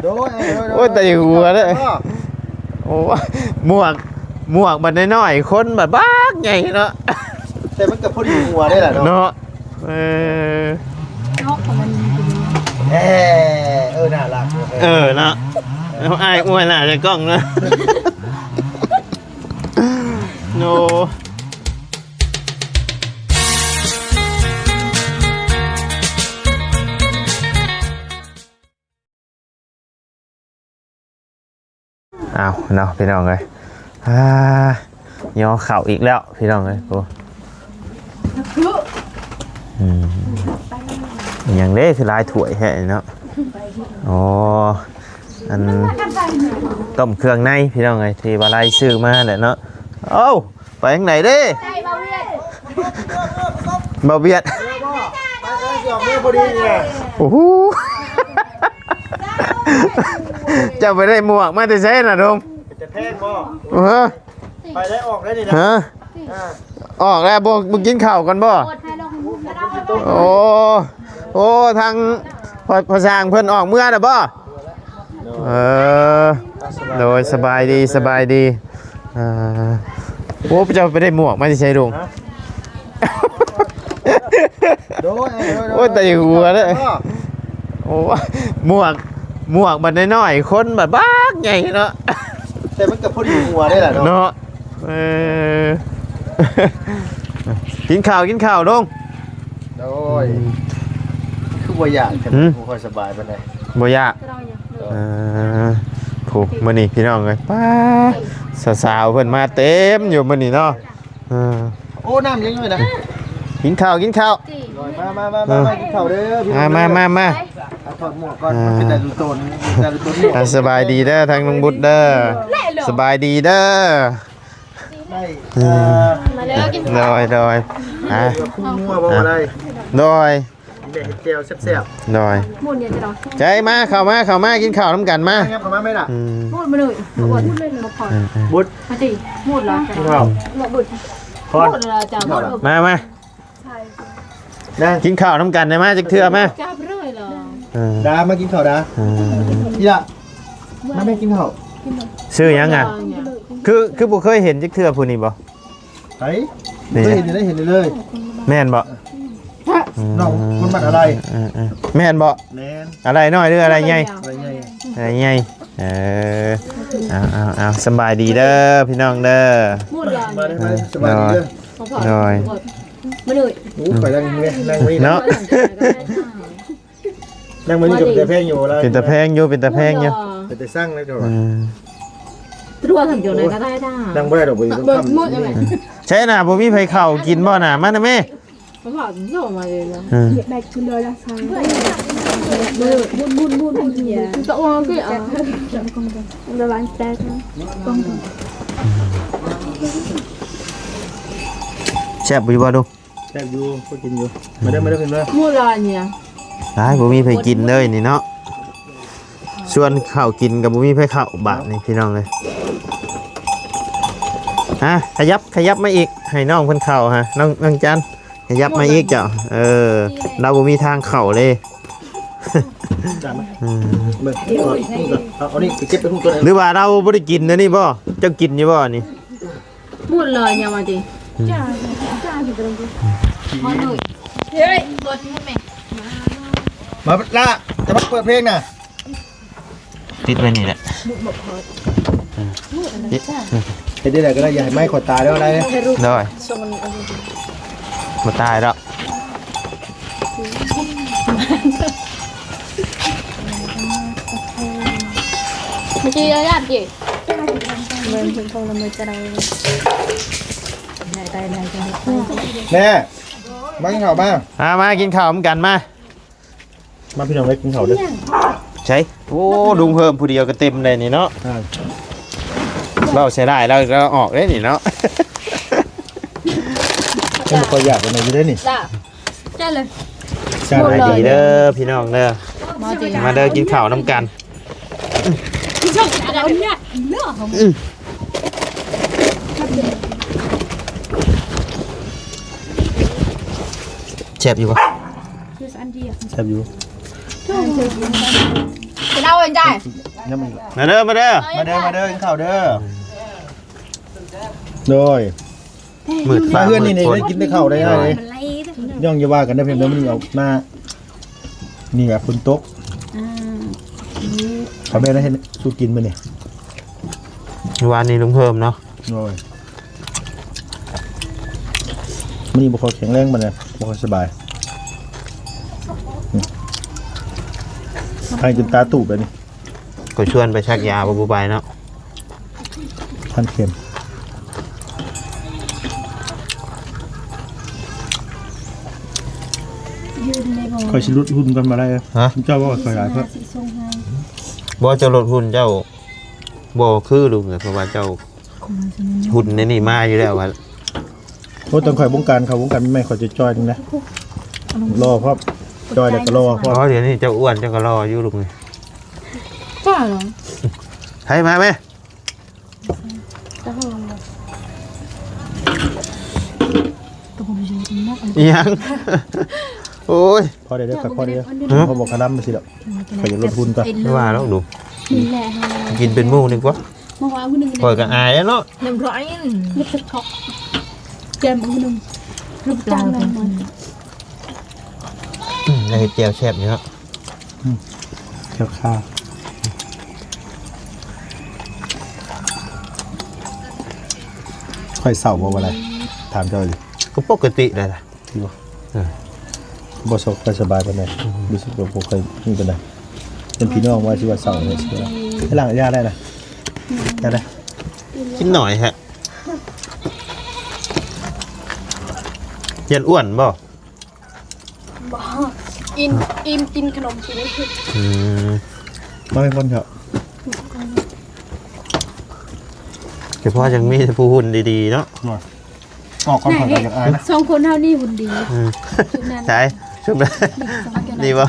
ໂດຍ ໂດຍ ໂດຍ ໂອ້ຍ ແຕ່ຫົວເດ້ ໂອ້ ໝວກ ໝວກບັດນ້ອຍໆ ຄົນບັດບັກໃຫຍ່ເນາະ ແຕ່ມັນກໍພໍດີຫົວໄດ້ລະເນາະ ເນາະ ເອີ ເນາະ ເອີ ເອີ ໜ້າລັກ ເອີ ເນາະ ອ້າຍອວຍໜ້າໃສ່ກ້ອງເນາະ ໂນ ເອົາເນາະ ພີ່ນ້ອງເອີຍ ອ່າ ຍໍເຂົ້າອີກແລ້ວ ພີ່ນ້ອງເອີຍ ໂອ້ ອືມ ຫຍັງເດ້ ຄືຫຼາຍຖ້ວຍແທ້ເນາະ ອໍ ອັນ ຕົ້ມເຄື່ອງໃນ ພີ່ນ້ອງເອີຍ ທີ່ວ່າໄລ່ຊື້ມາແຫຼະເນາະ ເອົ້າ ໄປທາງໃດເດ້? ເບົາວຽດ ເບົາວຽດ ໂອ້ໂຫ ເຈົ້າໄປໄດ້ໝວກມາແຕ່ໃສນະ ດົງ? ຈະແພງບໍ່? ຮະ? ໄປໄດ້ອອກໄດ້ນີ້ນະ ຮະ? ອ່າ ອອກແລ້ວ ບໍ່ ບໍ່ກິນເຂົ້າກ່ອນບໍ່? ໂອ້ ໂອ້ ທາງພໍ່ ພໍ່ຊ່າງເພິ່ນອອກເມືອແລ້ວບໍ່? ເອີ ໂດຍ ສະບາຍດີ ສະບາຍດີ ເອີ ໂອ້ ເຈົ້າໄປໄດ້ໝວກມາແຕ່ໃສ ລຸງ? ໂດຍ ໂອ້ຍ ແຕ່ຫົວເດ້ ໂອ້ ໝວກ ໝວກບັດນ້ອຍໆ ຄົນບັດບັກໃຫຍ່ເນາະ ແຕ່ມັນກໍພໍດີຫົວໄດ້ລະເນາະ ເນາະ ເອີ ກິນເຂົ້າ ກິນເຂົ້າ ລຸງ ໂດຍ ອືມ ຄືບໍ່ຢາກ ຫືມ ບໍ່ຄ່ອຍສະບາຍປານໃດ ບໍ່ຢາກ ເອີ ຜູ້ ມື້ນີ້ພີ່ນ້ອງເອີຍ ປ້າ ສາວໆ ເພິ່ນມາເຕັມຢູ່ມື້ນີ້ເນາະ ເອີ ໂອ້ ນ້ຳຍັງຢູ່ນະ ກິນເຂົ້າ ກິນເຂົ້າ ມາ ມາ ມາ ມາ ກິນເຂົ້າເດີ ມາ ມາ ມາ ມາ ອ່າ ຖອດໝວກກ່ອນ ອ່າ ມັນເປັນແຕ່ຕົນ ແຕ່ຕົນໝວກ ອ່າ ສະບາຍດີເດີ ທາງລຸງບຸດເດີ ສະບາຍດີເດີ ໄດ້ ອືມ ເອີ ມາເດີ ກິນ ໂດຍ ໂດຍ ອ່າ ໝວກບໍ່ໄດ້ ໂດຍ ແມ່ເຮັດແຈ່ວແຊບໆ ໂດຍ ໝູນເຢັນຈະດອກ ໃຈມາ ເຂົ້າມາ ເຂົ້າມາ ກິນເຂົ້ານຳກັນມາ ເຂົ້າມາແມ່ລະ ອືມ ໝູນມາເລີຍ ອືມ ໝູນມາເລີຍ ອືມ ໝູນລະ ກິນເຂົ້າ ໝູນລະ ເຈົ້າ ມາ ມາ ກິນເຂົ້ານຳກັນໄດ້ມາຈັກເທື່ອມາ ຈັບເລີຍລະ ເອີ ດາ ມາກິນເຂົ້າດາ ອືມ ອີ່ລະ ມາແມ່ກິນເຂົ້າ ຊື່ຫຍັງອະ ຄື ຄືບໍ່ເຄີຍເຫັນຈັກເທື່ອຜູ້ນີ້ບໍ່? ໄປ ນີ້ ເຄີຍເຫັນຢູ່ ໄດ້ເຫັນເລີຍ ແມ່ນບໍ່? ອືມ ນ້ອງຄົນບ້ານອາໄລ ເອີໆ ແມ່ນບໍ່? ແມ່ນ ອາໄລນ້ອຍຫຼືອາໄລໃຫຍ່? ອາໄລໃຫຍ່ ອາໄລໃຫຍ່ ເອີ ເອົາໆໆ ສະບາຍດີເດີພີ່ນ້ອງເດີ ມາເດີ ມາເດີ ສະບາຍດີເດີ ໂດຍ ມາເດີ ໂອ້ ຂ້ອຍນັ່ງ ນັ່ງໄວ້ເນາະ ນັ່ງໄວ້ນີ້ກໍເປັນຕາແພງຢູ່ລະ ເປັນຕາແພງຢູ່ ເປັນຕາແພງຢູ່ ເປັນຕາຊັງແລ້ວກໍ ອືມ ຕົວທຳຢູ່ໃນກໍໄດ້ດາ ນັ່ງບໍ່ໄດ້ດອກ ບໍ່ ບໍ່ ບໍ່ ໃຊ່ນະ ບໍ່ມີໃຜເຂົ້າກິນບໍ່ນະ ມານະແມ່ ເຂົາວ່າໂທມາເລີຍນະ ອືມ ແບກຂຶ້ນເລີຍລະຊາ ບຸນ ບຸນ ບຸນ ບຸນ ຕະອວງຊິເອົາ ລະວັງແຕກນະ ແຊບຢູ່ບໍ່ ແຊບຢູ່ ພໍກິນຢູ່ ມາເດີ ມາເດີ ຂຶ້ນມາ ໝູ່ລະນີ້ນະ ອ້າຍ ບໍ່ມີໃຜກິນເລີຍນີ້ເນາະ ຊວນເຂົ້າກິນກໍບໍ່ມີໃຜເຂົ້າບາດນີ້ພີ່ນ້ອງເອີຍ ຮະ ຂະຫຍັບ ຂະຫຍັບມາອີກ ໃຫ້ນ້ອງເພິ່ນເຂົ້າຮະ ນ້ອງ ນ້ອງຈັນ ຂະຫຍັບມາອີກເຈົ້າ ເອີ ລາວບໍ່ມີທາງເຂົ້າເລີຍ ອືມ ເບິ່ງ ເອົາ ເອົານີ້ໄປເກັບໄປຫຸ້ງຕົວນັ້ນ ຫຼືວ່າລາວບໍ່ໄດ້ກິນອັນນີ້ບໍ່ ເຈົ້າກິນຢູ່ບໍ່ອັນນີ້? ໝົດເລີຍຍັງວ່າຕິ ອືມ ມາເລີຍ ເຮີ້ຍ ມາລະ ຈະມາເປີດເພງນະ ຕິດໄວ້ນີ້ແຫຼະ ເຮັດໄດ້ໃດກໍໄດ້ ຢ່າໃຫ້ໄມ້ຂ້ອຍຕາຍເດີ ໄດ້ ໂດຍ ບໍ່ຕາຍດອກ ແມ່ ມາກິນເຂົ້າມາ ມາ ມາກິນເຂົ້ານຳກັນມາ ມາພີ່ນ້ອງເອີຍ ກິນເຂົ້າເດີ ໃສ ໂອ້ ລຸງເພີ່ມຜູ້ດຽວກໍເຕັມໄດ໋ນີ້ເນາະ ອ່າ ເວົ້າໃສ່ຫຼາຍແລ້ວ ແລ້ວອອກເດ້ນີ້ເນາະ ຍັງບໍ່ຄ່ອຍຢາກປານໃດຢູ່ເດ້ນີ້ ຈ້າ ເລີຍ ສະບາຍດີເດີພີ່ນ້ອງເດີ ມາເດີ ກິນເຂົ້ານຳກັນ ແຊບຢູ່ບໍ່? ແຊບຢູ່ ກິນເອົາເອົາໃຈ ຍັງບໍ່ອີກ ມາເດີ ມາເດີ ມາເດີ ມາເດີ ກິນເຂົ້າເດີ ໂດຍ ມືດຟ້າ ມາເຮືອນນີ້ ມືດຝົນ ໄດ້ກິນແຕ່ເຂົ້າໄດ້ ເອີ ເດ້ ມັນໄຫຼເດີ ຍ່ອງຢ່າວ່າກັນເດີ ເພິ່ນເດີ ມື້ນີ້ອອກມາ ນີ້ແບບຝົນຕົກ ອືມ ເຂົາແມ່ນເຮັດສູ່ກິນມື້ນີ້ ວານນີ້ລຸງເພີ່ມເນາະ ໂດຍ ມື້ນີ້ບໍ່ຄ່ອຍແຂງແຮງປານໃດ ບໍ່ຄ່ອຍສະບາຍ ອືມ ໄອຈົນຕາຕູບແບບນີ້ ຂ້ອຍຊວນໄປສັກຢາບໍ່ ບໍ່ໄປເນາະ ພັນເຂັມ ຂ້ອຍຊິຫຼຸດຫຸ່ນກ່ອນ ບໍ່ໄດ້ ຮະ ເຈົ້າເວົ້າຂ້ອຍຫຼາຍເພາະ ບໍ່ ເຈົ້າຫຼຸດຫຸ່ນ ເຈົ້າບໍ່ຄືລຸງ ເພາະວ່າເຈົ້າຫຸ່ນໃນນີ້ມາຢູ່ແລ້ວວ່າ ໂອ້ ຕອນຂ້ອຍວົງການ ເຂົ້າວົງການໃໝ່ ຂ້ອຍຈ່ອຍໆ ໜຶ່ງນະ ຫຼໍ່ພ້ອມ ຈ່ອຍແລ້ວກໍຫຼໍ່ພ້ອມ ອໍ ດຽວນີ້ເຈົ້າອ້ວນ ເຈົ້າກໍຫຼໍ່ຢູ່ລຸງ ຈ້າເນາະ ໃຜມາແມ່ ອີ່ຫຍັງ ໂອ້ຍ ພໍໄດ້ເດີ ຂ້ອຍພໍໄດ້ເດີ ຮະ ພໍບໍ່ຄະລຳຊິດອກ ຂ້ອຍຢາກຫຼຸດຫຸ່ນກ່ອນ ວ່າແລ້ວດູ ກິນເປັນໝູ່ນີ້ກວ່າ ຂ້ອຍກໍອາຍແລ້ວເນາະ ນ້ຳຮ້ອນ ແຈ່ມອັນໜຶ່ງ ອືມ ໄດ້ເຮັດແຈ່ວແຊບຢູ່ເນາະ ອືມ ແຈ່ວຄາ ຂ້ອຍເຊົາບໍ່ວ່າໄດ ຖາມເຈົ້າຢູ່ ກໍປົກກະຕິໄດລະ ບໍ່ ເອີ ບໍ່ສະ ຄ່ອຍສະບາຍປານໃດ ອືມ ຮູ້ສຶກວ່າບໍ່ຄ່ອຍມີປານໃດ ເປັນພີ່ນ້ອງວ່າຊິວ່າເຊົານີ້ ຊິວ່າ ໃຫ້ລ້າງຢາໄດ້ນະ ຢາໄດ້ ກິນໜ້ອຍແທ້ ຢ້ານອ້ວນບໍ່? ບໍ່ ອີ່ມ ອີ່ມກິນຂະໜົມກິນ ອືມ ມາເປັນຄົນເຖາະ ສະເພາະຍັງມີແຕ່ຜູ້ຫຸ່ນດີໆເນາະ ອອກກ່ອນ ຂ້ອຍກໍຢາກອາຍນະ ສອງຄົນເຮົານີ້ຫຸ່ນດີ ອືມ ໃສ ຊຸມນັ້ນ ດີບໍ່?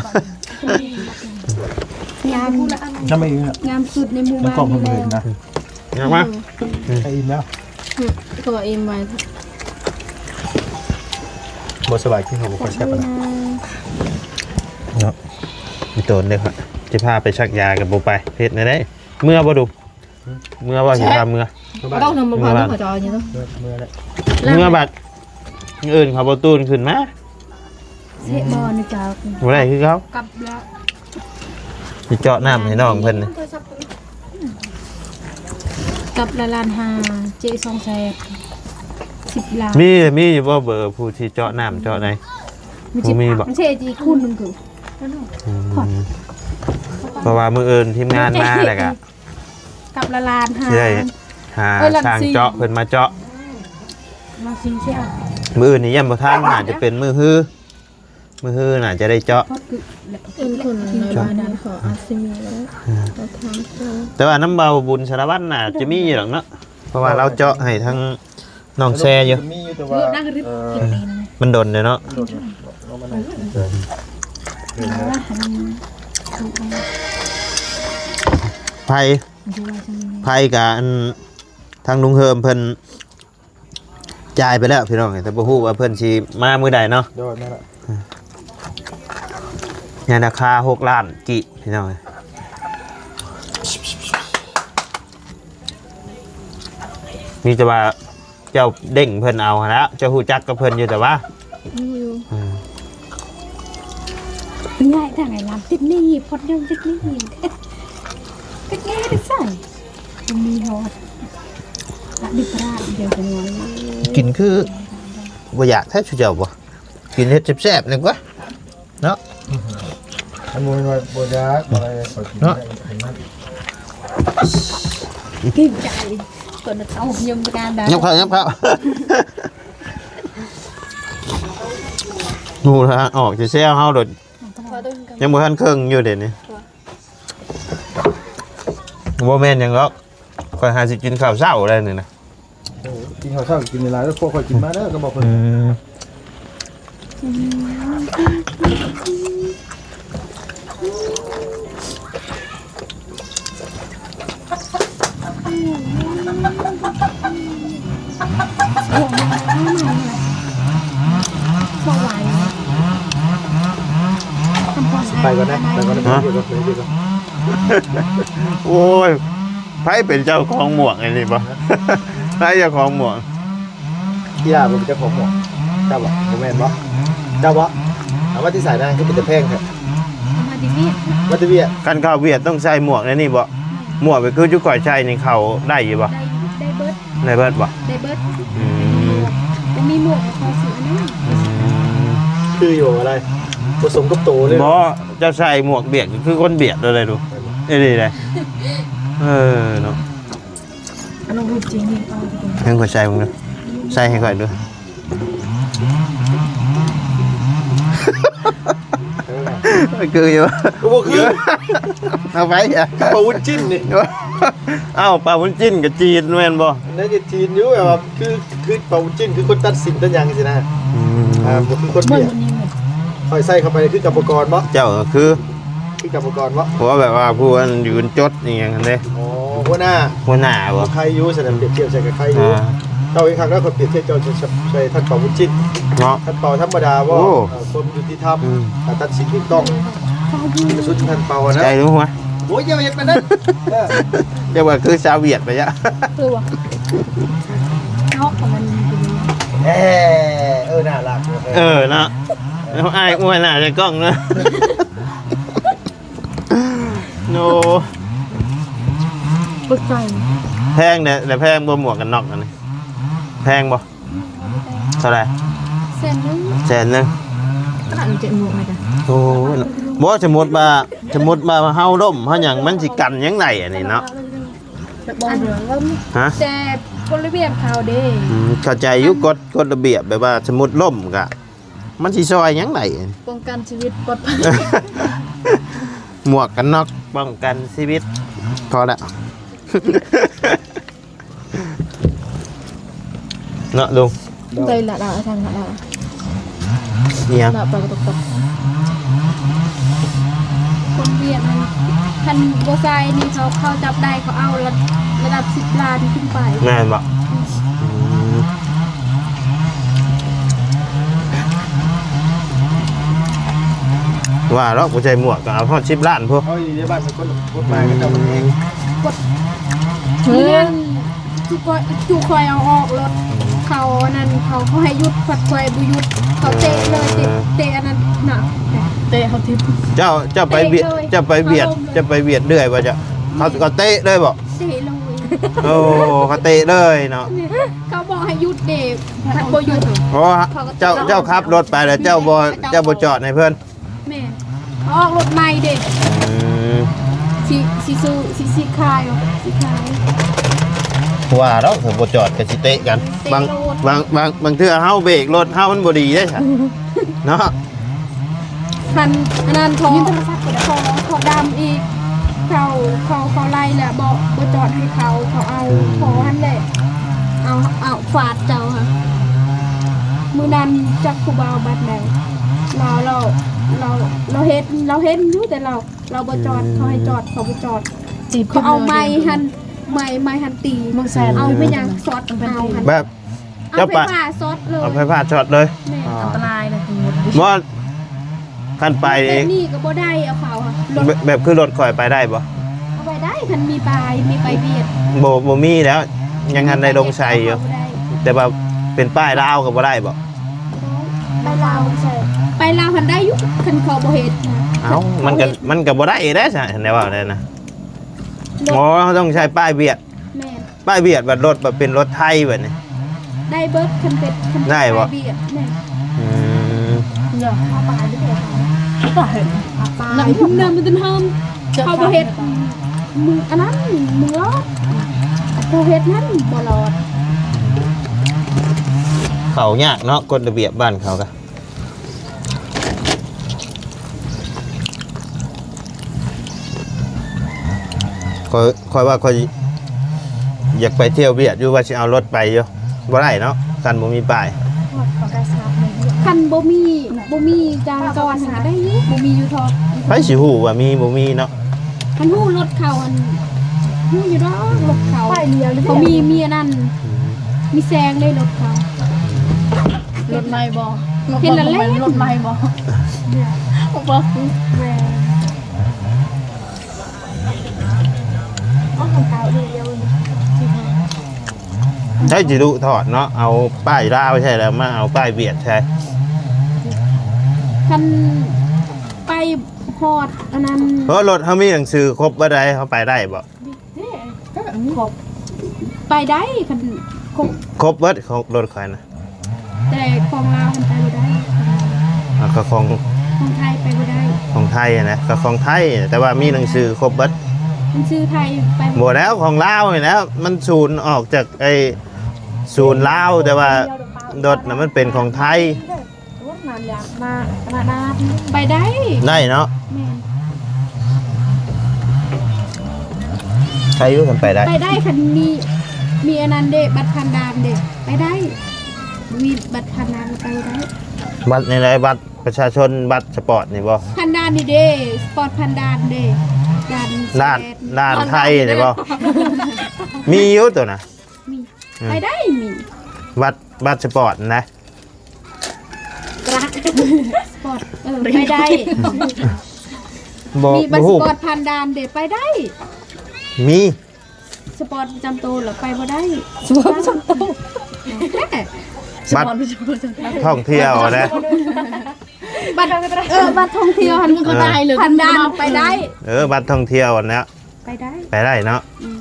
ງາມ ງາມສຸດໃນໝູ່ບ້ານນີ້ແລ້ວ ເອົາມາ ໃຫ້ອີ່ມແລ້ວ ອືມ ກໍອີ່ມໄວ ບໍ່ສະບາຍກິນເຂົ້າບໍ່ຄ່ອຍແຊບປານໃດເນາະ ອີ່ຕົນເດ້ ຊິພາໄປສັກຢາກໍບໍ່ໄປ ເຮັດແນວໃດ ເມືອບໍ່ດຸ ເມືອບໍ່ ຊິພາເມືອ ບໍ່ຕ້ອງນຳ ບໍ່ພາ ເມືອ ເມືອແລ້ວ ເມືອບັດ ມື້ອື່ນເຂົາບໍ່ຕື່ນຂຶ້ນມາ ເສະບໍ່ນີ້ເຈົ້າ ບໍ່ໄດ້ຄືເກົ່າ ກັບແລ້ວ ຊິເຈາະນ້ຳໃຫ້ນ້ອງເພິ່ນ ກັບລະລ້ານຫ້າ ເຈສອງແສນ ສິບລ້ານ ມີ ມີຢູ່ບໍ່ເບີຜູ້ທີ່ເຈາະນ້ຳເຈາະໃດ ບໍ່ມີບໍ່ ເສະຈີຄູນໜຶ່ງຄື ອືມ ເພາະວ່າມື້ອື່ນທີມງານມາແລ້ວກະ ກັບລະລ້ານຫ້າ ຊິໄດ້ຫາ ເອີ ລ້ານສີ່ ຊ່າງເຈາະເພິ່ນມາເຈາະ ລ້ານສີ່ ມື້ອື່ນນີ້ຢ້ານບໍ່ທັນ ໜ້າຈະເປັນມື້ຮື ມື້ຮືໜ້າຈະໄດ້ເຈາະ ເປັນຄົນໃນບ້ານນີ້ເຂົາອາດຊິມີແລ້ວ ອືມ ກໍຖາມເຂົາ ແຕ່ວ່ານຳເບົາບຸນສາລະວັນໜ້າຈະມີຢູ່ດອກເນາະ ເພາະວ່າລາວເຈາະໃຫ້ທາງ ນ້ອງແຊຢູ່ ມີຢູ່ແຕ່ວ່າ ເອີ ມັນດົນເດ້ເນາະ ມັນດົນ ໄຟ ໄຟກະອັນ ທາງລຸງເຮີມເພິ່ນຈ່າຍໄປແລ້ວພີ່ນ້ອງ ແຕ່ບໍ່ຮູ້ວ່າເພິ່ນຊິມາມື້ໃດເນາະ ໂດຍ ແມ່ນລະ ໃນລາຄາຫົກລ້ານກີບພີ່ນ້ອງ ມີແຕ່ວ່າ ເຈົ້າເດ້ງເພິ່ນເອົາຫັ້ນລະ ເຈົ້າຮູ້ຈັກກັບເພິ່ນຢູ່ແຕ່ວ່າ ຮູ້ຢູ່ ອືມ ຍາຍທາງໄອ້ລາມຕິດໜີ້ ພອດຍອງຕິດໜີ້ ຕິດໜີ້ໄດ້ໃສ ບໍ່ມີຮອດ ລະດິບລະດຽວຈັງຫວະ ກິນຄືບໍ່ຢາກແທ້ ຊຸເຈົ້າບໍ່ ກິນເຮັດແຊບໆ ແນ່ກວ່າ. ເນາະ ອັນບໍ່ແມ່ນວ່າບໍ່ຢາກ ບໍ່ໄດ້ ຂ້ອຍກິນ ເນາະ ໄດ້ ເກງໃຈ ເພິ່ນເອົາຍົມປາການໄດ້ ຍັບເຂົ້າ ຍັບເຂົ້າ ໝູ່ລະອອກຊິແຊວເຮົາໂດດ ຍັງບໍ່ທັນເຄິ່ງຢູ່ເດນີ້ ບໍ່ແມ່ນຫຍັງດອກ ຂ້ອຍຫາຊິກິນເຂົ້າເຊົ້າໄດ້ນີ້ນະ. ໂອ້ ກິນເຂົ້າເຊົ້າກິນຫຼາຍໆ ແລ້ວພວກຂ້ອຍກິນມາເດີ ກໍບອກເພິ່ນ ອືມ ບໍ່ໄຫວ ໄປກ່ອນນະ ຮະ? ໂອ້ຍ ໃຜເປັນເຈົ້າຂອງໝວກອັນນີ້ບໍ່? ໃຜເຈົ້າຂອງໝວກ? ອີ່ຫຼ້າບໍ່ເປັນເຈົ້າຂອງໝວກ? ເຈົ້າບໍ່? ບໍ່ແມ່ນບໍ່? ເຈົ້າບໍ່? ເອົາມາແຕ່ໃສນະ? ຄືເປັນຕາແພງແທ້? ເອົາມາແຕ່ຫວຽດ. ມາແຕ່ຫວຽດ? ຄັນເຂົ້າຫວຽດຕ້ອງໃສ່ໝວກແນວນີ້ບໍ່? ໝວກແບບຄືຈຸຂ້ອຍໃສ່ນີ້ເຂົ້າໄດ້ຢູ່ບໍ່? ໄດ້ ໄດ້ເບິດ. ໄດ້ເບິດບໍ່? ໄດ້ເບິດ. ອືມ ບໍ່ມີໝວກກໍຂໍຊື້ອັນນັ້ນ. ອືມ ຄືຢູ່ບໍ່ໄດ້ ບໍ່ສົມກັບໂຕເລີຍ. ບໍ່ ເຈົ້າໃສ່ໝວກຫວຽດກໍຄືຄົນຫວຽດເລີຍດູ. ອີ່ຫຼີເດ້. ເອີເນາະ. ອັນນັ້ນຮູບຈິງນີ້ເອົາ ໃຫ້ຂ້ອຍໃສ່ເບິ່ງດູ ໃສ່ໃຫ້ຂ້ອຍດູ. ຄືຢູ່ ກໍບໍ່ຄື ເອົາໄປ ອ່ະ ປາວຸ້ນຈິ້ນນີ້. ເອົ້າ ປາວຸ້ນຈິ້ນກໍຈີນແມ່ນບໍ່? ໜ້າຈະຈີນຢູ່ ແບບວ່າຄື ຄືປາວຸ້ນຈິ້ນ ຄືຄົນຕັດສິນຕັດຫຍັງຊີ້ນະ. ອືມ ອ່າ ບໍ່ຄືຄົນຫວຽດ. ຂ້ອຍໃສ່ເຂົ້າໄປຄືກຳມະກອນບໍ່? ເຈົ້າກໍຄື ຄືກຳມະກອນບໍ່? ເພາະວ່າແບບວ່າຜູ້ອັນຢືນຈົດອີ່ຫຍັງຫັ້ນເດ້. ອໍ ຫົວໜ້າ ຫົວໜ້າບໍ່? ໃຄຢູ່ຊັ້ນນະ ປຽບທຽບໃສ່ກັບໃຄຢູ່. ອ່າ ເຈົ້າເຮັດຄັກແລ້ວ ຂ້ອຍປຽບທຽບເຈົ້າໃສ່ ໃສ່ທ່ານເປົາບຸນຈິດເນາະ. ທ່ານເປົາທຳມະດາບໍ່? ໂອ້ ເອີ ຄວາມຍຸຕິທຳ ອືມ ການຕັດສິນຖືກຕ້ອງ ສຸດທ່ານເປົານະ. ໃຈຮູ້ຫວະ? ໂອ້ຍ ຢ່າເຮັດປານນັ້ນ. ເອີ ຢ່າວ່າຄືຊາວຫວຽດໄປຍະ. ເອີຫວະ ເນາະ ຂອງມັນ ເອີ ເອີ ໜ້າລັກ. ເອີເນາະ ອ້າຍອວຍໜ້າໃສ່ກ້ອງເນາະ. ໂອ້ ປຶກໃຈ. ແພງເດ້ ແລະແພງບໍ່ ໝວກກັນນັອກອັນນີ້ ແພງບໍ່? ເທົ່າໃດ? ແສນໜຶ່ງ. ແສນໜຶ່ງ. ຂະໜາດເຈັດໝວກໃຫ້ກັນ. ໂອ້ ບໍ່ ສົມມຸດວ່າ ສົມມຸດວ່າເຮົາລົ້ມເຮົາຫຍັງ ມັນຊິກັນຫຍັງໄດ້ອັນນີ້ເນາະ. ຮະ? ແຕ່ກົດລະບຽບເຂົາເດ້. ອືມ ເຂົ້າໃຈຢູ່ ກົດ ກົດລະບຽບ ແບບວ່າສົມມຸດລົ້ມກະ ມັນຊິຊ່ອຍຫຍັງໄດ້? ປ້ອງກັນຊີວິດປອດໄພ. ໝວກກັນນັອກປ້ອງກັນຊີວິດ. ພໍລະ ເນາະລຸງ. ໄດ້ລະ ລະ ທາງລະ ລະ ອີ່ຫຍັງ? ລະ ປາກະຕົກ ຄົນຫວຽດນັ້ນ ຄັນບໍ່ໃສ່ນີ້ ເຂົາ ເຂົາຈັບໄດ້ ເຂົາເອົາລະ ລະດັບສິບລ້ານຂຶ້ນໄປ. ແມ່ນບໍ່? ອືມ ອືມ ວ່າດອກ ບໍ່ໃສ່ໝວກກໍເອົາຮອດສິບລ້ານພຸ້ນ. ເຮົາຢູ່ໃນບ້ານເປັນຄົນກົດໝາຍ ເຂົາເຈົ້າມັນແຮງ. ກົດ ເອີ ນີ້ນັ້ນ ຈຸຂ້ອຍ ຈຸຂ້ອຍເອົາອອກລົດ ເຂົາອັນນັ້ນ ເຂົາ ເຂົາໃຫ້ຢຸດ ພັດຂ້ອຍບໍ່ຢຸດ ເຂົາເຕະເລີຍ ເຕະ ເຕະອັນນັ້ນນະ ເຕະເຮົາທິບ. ເຈົ້າ ເຈົ້າໄປຫວຽດ ເຕະເລີຍ ເຈົ້າໄປຫວຽດ ເຂົາລົ້ມເລີຍ. ເຈົ້າໄປຫວຽດເລື້ອຍບໍ່? ເຈົ້າ ເຂົາ ເຂົາເຕະເລີຍບໍ່? ເຕະເລີຍ. ໂອ້ ເຂົາເຕະເລີຍເນາະ. ເຂົາບອກໃຫ້ຢຸດເດ້ ພັດບໍ່ຢຸດ. ເພາະວ່າເຈົ້າ ເຈົ້າຂັບລົດໄປແລ້ວ ເຈົ້າບໍ່ ເຈົ້າບໍ່ຈອດໃຫ້ເພິ່ນ. ແມ່ນ ເຂົາອອກລົດໃໝ່ເດ້. ອືມ ຊິ ຊິຊື້ ຊິ ຊິຂາຍ ຊິຂາຍ. ວ່າດອກ ຖ້າບໍ່ຈອດກໍຊິເຕະກັນ. ເຕະໂລດ. ບາງ ບາງ ບາງ ບາງເທື່ອເຮົາເບຣກລົດເຮົາມັນບໍ່ດີເດ້ ເນາະ. ຄັນອັນນັ້ນ ທໍ່ ທໍ່ ທໍ່ດຳອີກ ເຂົາ ເຂົາ ເຂົາໄລ່ແລ້ວ ບໍ່ ບໍ່ຈອດໃຫ້ເຂົາ ເຂົາເອົາ ອືມ ທໍ່ຫັ້ນແຫຼະ ເອົາ ເອົາຟາດເຈົ້າຫັ້ນ. ມື້ນັ້ນຈັກຜູ້ບ່າວບັດໃດ ລາວ ລາວ ລາວ ລາວເຫັນ ລາວເຫັນຢູ່ ແຕ່ລາວ ລາວບໍ່ຈອດ. ອືມ ເຂົາໃຫ້ຈອດ ເຂົາບໍ່ຈອດ. ເຂົາເອົາໄມ້ຫັ້ນ ໄມ້ ໄມ້ຫັ້ນຕີ ເອົາໄມ້ຫຍັງຊັອດເອົາຫັ້ນ. ແບບ ເອົາໄຟຟ້າຊັອດເລີຍ. ເອົາໄຟຟ້າຊັອດເລີຍ. ແມ່ນ ອັນຕະລາຍນະ ບໍ່ ຄັນໄປແບບນີ້ກໍບໍ່ໄດ້ ເອົາເຂົາ ແບບ ແບບຄືລົດຂ້ອຍໄປໄດ້ບໍ່? ເອົາໄປໄດ້ ຄັນມີປາຍ ມີປາຍຫວຽດ. ບໍ່ ບໍ່ມີແລ້ວ ຍັງທັນໄດ້ລົງໃສ່ຢູ່. ເອົາໄປໄດ້ ແຕ່ວ່າເປັນປ້າຍລາວກໍບໍ່ໄດ້ບໍ່? ໄປລາວ ໄປລາວຫັ້ນໄດ້ຢູ່ ຄັນເຂົາບໍ່ເຮັດນະ. ເອົ້າ ມັນກໍ ມັນກໍບໍ່ໄດ້ເດ້ ຊັ້ນແນວເວົ້າໄດ້ນະ. ອໍ ເຮົາຕ້ອງໃຊ້ປ້າຍຫວຽດ. ແມ່ນ ປ້າຍຫວຽດບັດລົດ ບັດເປັນລົດໄທບັດນີ້ ໄດ້ເບິດ. ຄັນເປັນ ຄັນເປັນ ໄດ້ບໍ່? ປ້າຍຫວຽດ. ແມ່ນ. ອືມ ເນາະ ເອົາປາຍໄປເຮັດ ປາຍ ເອົາປາຍ ເນາະ ມັນເປັນເຮົາ ເຂົາບໍ່ເຮັດ ມຶງອັນນັ້ນ ມຶງລອດ ຜູ້ເຮັດນັ້ນບໍ່ລອດ. ເຂົາຍາກເນາະ ກົດລະບຽບບ້ານເຂົາກະ. ຂ້ອຍ ຂ້ອຍວ່າຂ້ອຍຢາກໄປທ່ຽວຫວຽດຢູ່ ວ່າຊິເອົາລົດໄປຢູ່ ບໍ່ໄດ້ເນາະ ຄັນບໍ່ມີປ້າຍ. ຄັນບໍ່ມີ ບໍ່ມີຈານຈອດຫັ້ນກະໄດ້ຢູ່ ບໍ່ມີຢູ່ທອກ. ໃຜຊິຮູ້ວ່າມີບໍ່ມີເນາະ? ຄັນຮູ້ລົດເຂົາຫັ້ນ ຮູ້ຢູ່ດອກລົດເຂົາ ປ້າຍລຽວເລີຍ ເຂົາມີ ມີອັນນັ້ນ ອືມ ມີແສງເລີຍລົດເຂົາ. ລົດໃໝ່ບໍ່? ເຫັນແລ້ວແຫຼະ ລົດໃໝ່ບໍ່? ບໍ່ ແມ່ນ. ໃຊ້ຈິດຸຖອດເນາະ ເອົາປ້າຍລາວໃສ່ ແລ້ວມາເອົາປ້າຍຫວຽດໃສ່. ຄັນໄປຮອດອັນນັ້ນ ເພາະລົດເຮົາມີໜັງສືຄົບເບິດໃດ ເຮົາໄປໄດ້ບໍ່? ເດ້ ຄົບ ໄປໄດ້ ຄັນຄົບ ຄົບເບິດ ຂອງລົດຂ້ອຍນະ. ແຕ່ຂອງລາວຫັ້ນໄປບໍ່ໄດ້. ອ່າ ກໍຂອງ ຂອງໄທໄປບໍ່ໄດ້. ຂອງໄທນະ ກໍຂອງໄທ ແຕ່ວ່າມີໜັງສືຄົບເບິດ. ໜັງສືໄທໄປບໍ່ ບໍ່ແລ້ວ ຂອງລາວນີ້ແຫຼະ ມັນສູນອອກຈາກໄອ້ສູນລາວ ແຕ່ວ່າລົດນະມັນເປັນຂອງໄທ. ໄປໄດ້ ໄດ້ເນາະ. ແມ່ນ ໃຄຢູ່ ຄັນໄປໄດ້ ໄປໄດ້ ຄັນມີ ມີອັນນັ້ນເດ້ ບັດຜ່ານດ່ານເດ້ ໄປໄດ້. ບໍ່ມີບັດຜ່ານດ່ານໄປບໍ່ໄດ້. ບັດແນວໃດ? ບັດປະຊາຊົນ ບັດສະປອດນີ້ບໍ່? ຜ່ານດ່ານນີ້ເດ້ ສະປອດຜ່ານດ່ານເດ້ ດ່ານ ດ່ານ ແສນ ດ່ານໄທນີ້ບໍ່? ມີຢູ່ໂຕນະ ມີ ເອີ ໄປໄດ້ ມີ ບັດ ບັດສະປອດນະ. ສະປອດ ເອີ ໄປໄດ້. ບໍ່ ມີບັດ ບໍ່ຮູ້ ສະປອດຜ່ານດ່ານເດ້ ໄປໄດ້. ມີ ສະປອດປະຈຳໂຕລະໄປບໍ່ໄດ້. ສະປອດປະຈຳໂຕ ແທ້ ບັດ ສະປອດປະຈຳໂຕ ທ່ອງທ່ຽວນະ. ບັດ ເອີ ບັດທ່ອງທ່ຽວຫັ້ນ ມັນກໍໄດ້ເລີຍ ຜ່ານດ່ານໄປໄດ້. ເອີ ບັດທ່ອງທ່ຽວຫັ້ນນະ ໄປໄດ້ ໄປໄດ້ເນາະ. ອືມ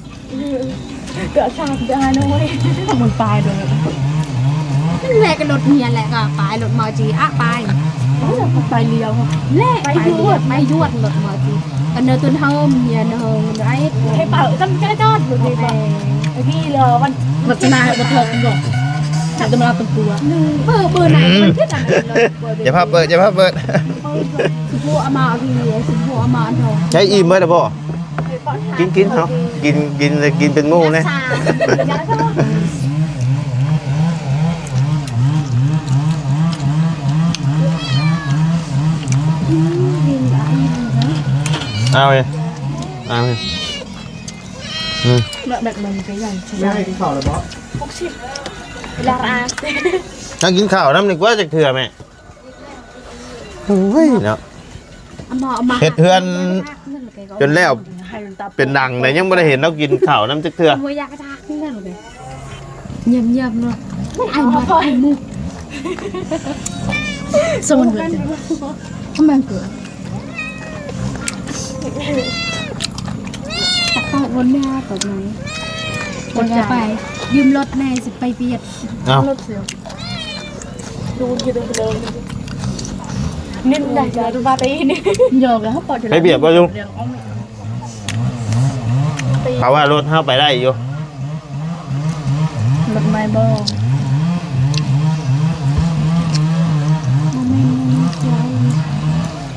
ເກີດຊາດໄດ້ນະເວີຍ ມັນໄປໂດຍ ແລະກໍລົດເມຍແຫຼະ ກໍໄປລົດມາຈີອະໄປ ໄປລຽວ ແລະໄປລຽວ ໄປຍວດລົດມາຈີ ອັນເນີຕຸນເຮົາເມຍເນີໄອ້ ໃຫ້ເປົ່າຈຳຈະຈອດຢູ່ດີບໍ່? ໄອ້ທີ່ລອວັດ ວັດຊະນາບໍ່ເຖິງບໍ່ ຈະມາຕົວ ເບີ ເບີໄນມັນຄືກັນ ຢ່າພາເປີດ ຢ່າພາເປີດ ເບີ ຊິບໍ່ເອົາມາເອົາທີ່ ຊິບໍ່ເອົາມາອັນທອງ ໃຊ້ອີ່ມເບິດແລ້ວບໍ່? ກິນ ກິນເນາະ ກິນ ກິນ ແລ້ວກິນເປັນໝູ່ແນ່. ເອົາເອີ ເອົາເອີ ອືມ ແບບ ແບບມັນກໍຢ່າງ ແມ່ກິນເຂົ້າແລ້ວບໍ່? ຫົກສິບ ເວລາອາ ນັ່ງກິນເຂົ້ານຳດີກວ່າ ຈັກເທື່ອແມ່. ໂອ້ຍເນາະ ເຮັດເຮືອນຈົນແລ້ວເປັນດັງແລ້ວ ຍັງບໍ່ໄດ້ເຫັນລາວກິນເຂົ້ານຳຈັກເທື່ອ. ງຽບໆເນາະ ໄອ້ໝົດ ໄອ້ໝູ່ ສະໝຸນໄພ ທຳໄມເກີດ ຕັກປາກຄົນເນຍ ຕົກໄໝ ຄົນຈະໄປຢືມລົດແດ່ ຊິໄປວຽດ ເອົາ ລົດເສຍ. ນີ້ໄດ້ຈະມາຕີນີ້ ຢອກແລ້ວເຮົາປອດ ໄປວຽດບໍ່ລຸງ? ເຂົາວ່າລົດເຮົາໄປໄດ້ຢູ່ ລົດໃໝ່ບໍ່? ບໍ່ແມ່ນ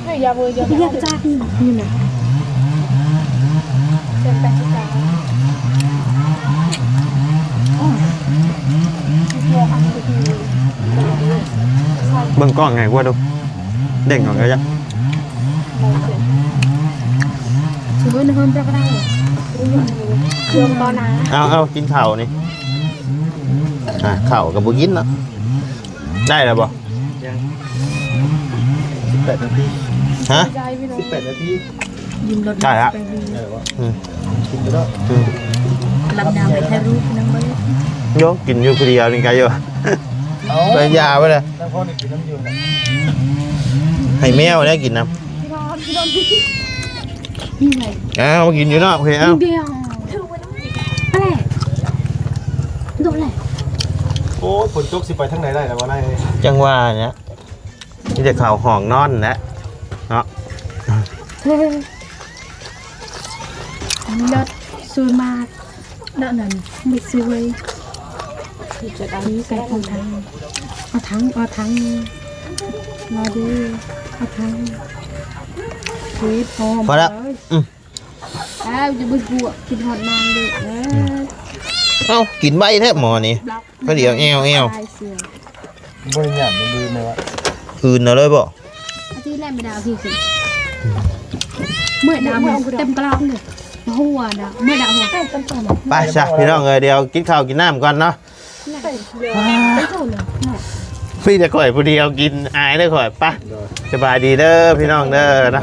ເຮົຍ ຢາເວີຍ ຢາ ຢາກຈາກນີ້ ນີ້ນະ ເຈັດແປດສິບເກົ້າ ເບິ່ງກ້ອງໃຫຍ່ກວ່າດູ ເດ້ງອອກກະຍະ ເອົາ ເອົາ ກິນເຂົ້ານີ້ ອ່າ ເຂົ້າກໍບໍ່ກິນເນາະ ໄດ້ແລ້ວບໍ່? ຍັງ ສິບແປດນາທີ ຮະ? ສິບແປດນາທີ ຢືມລົດ ໄດ້ລະ ໄປວຽກ ເອີ ອືມ ກິນໄປແລ້ວ ອືມ ລຳນາໄປຖ່າຍຮູບນຳເບິ່ງ ໂຍ ກິນຢູ່ຜູ້ດຽວນີ້ກະຢູ່ ເອົາ ໄປຢາໄປເລີຍ ແລ້ວພໍໄດ້ກິນນຳຢູ່ ໃຫ້ແມວໄດ້ກິນນຳ ນີ້ໄງ ເອົາ ກິນຢູ່ນອກ ໂອເຄ ເອົາ ດຽວ ອະໄລ ໂດນແຫຼະ ໂອ້ຍ ຝົນຕົກຊິໄປທາງໃດໄດ້ລະວ່າໄລ ຈັ່ງວ່ານີ້ ມີແຕ່ເຂົ້າຫ້ອງນອນແຫຼະເນາະ ອັນນີ້ເລີດ ສວຍມາກ ເນາະ ນັ້ນ ໄປຊື້ເວີຍ ນີ້ໄປຂອງທາງ ເອົາຖັງ ເອົາຖັງ ມາເດີ ເອົາຖັງ ເກັບຫອມ ພໍແລ້ວ ເອີຍ ອືມ ອ້າວ ຈະບໍ່ບວກ ກິນຮອດນາງເດ້ ເອີຍ ເອົ້າ ກິນໄວແທ້ໝໍນີ້ ພໍດຽວແອວໆ ບໍ່ໄດ້ຫຍາບມັນດີແມ່ວ່າ ອື່ນເອົາເລີຍບໍ່? ອາທິດແລ້ວແມ່ດາວຄືຊິ ເມື່ອຍດາວເຕັມກະລອງເລີຍ ຫົວດາວ ເມື່ອຍດາວຫົວ ໄປຊະພີ່ນ້ອງເອີຍ ດຽວກິນເຂົ້າກິນນ້ຳກ່ອນເນາະ ມີແຕ່ຂ້ອຍຜູ້ດຽວກິນ ອາຍເດີຂ້ອຍ ໄປ ສະບາຍດີເດີພີ່ນ້ອງເດີເນາະ.